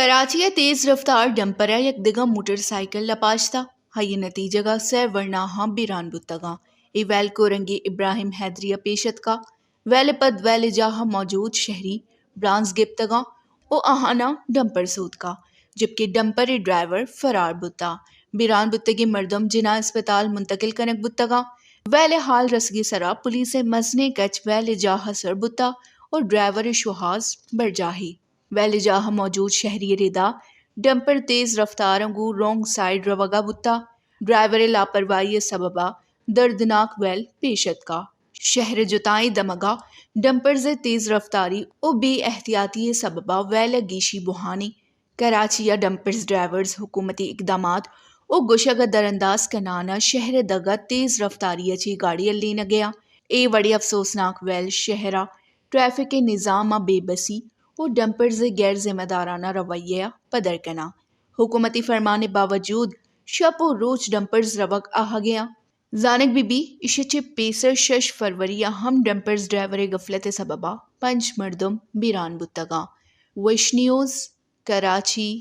کراچی ءَ تیز رفتار ڈمپر ءَ یک دگہ موٹر سائیکل لپاشتا، آئی ءِ نتیجگ ءَ سئے ورناہاں بیران بوتگاں۔ اے ویل کورنگی ابراہیم حیدری ءَ پیش اتکا۔ ویل ءَ پد ویل ءِ جاہ ءَ موجود شہری برانز گپتگاں و آہاناں ڈمپر سوتکا، جبکہ ڈمپر ءِ ڈرائیور فرار بوتا۔ بیران بوتگیں مردم جناح اسپتال منتقل کنگ بوتگاں۔ ویل ءِ حال رسگی سرا پولیس ءِ مزنیں کچ ویل ءِ جاہ ءَ سر بوتا و ڈرائیور ءِ شوہاز برجاہی۔ ویل ءِ جاہ ءَ موجود شہری ءِ ردا ڈمپر تیز رفتاراں گوں رونگ سائیڈ روگا بوتا۔ ڈرائیور ءِ لاپرواہی ءِ سببا دردناک ویل پیش اتکا۔ شہر ءِ جتائیں دمگا ڈمپرز ءِ تیز رفتاری و بے احتیاطی ءِ سببا ویل ءَ گیشی بوہانی۔ کراچی ءَ ڈمپرز ڈرائیورز حکومتی اقدامات و گوشگ ءَ درانداز کنان ءَ شہر ءِ دگہ تیز رفتاری ءَ چہ گاڑی ہلینگ ءَ آں۔ اے وڑیں افسوسناک ویل شہر ءَ ٹریفک ءِ نظام ءَ بے بسی و ڈمپرز ءِ غیر ذمہ دارانہ رویہ ءَ پدر کناں۔ حکومتی فرمان ءِ باوجود شپ و روچ ڈمپرز روگ آہگ ءَ آں۔ زانگ بہ بی، ایشی ءَ چہ پیسر شش فروری ءَ ہم ڈمپرز ڈرائیور ءِ غفلت ءِ سببا پنچ مردم بیران بوتگاں۔ وش نیوز، کراچی۔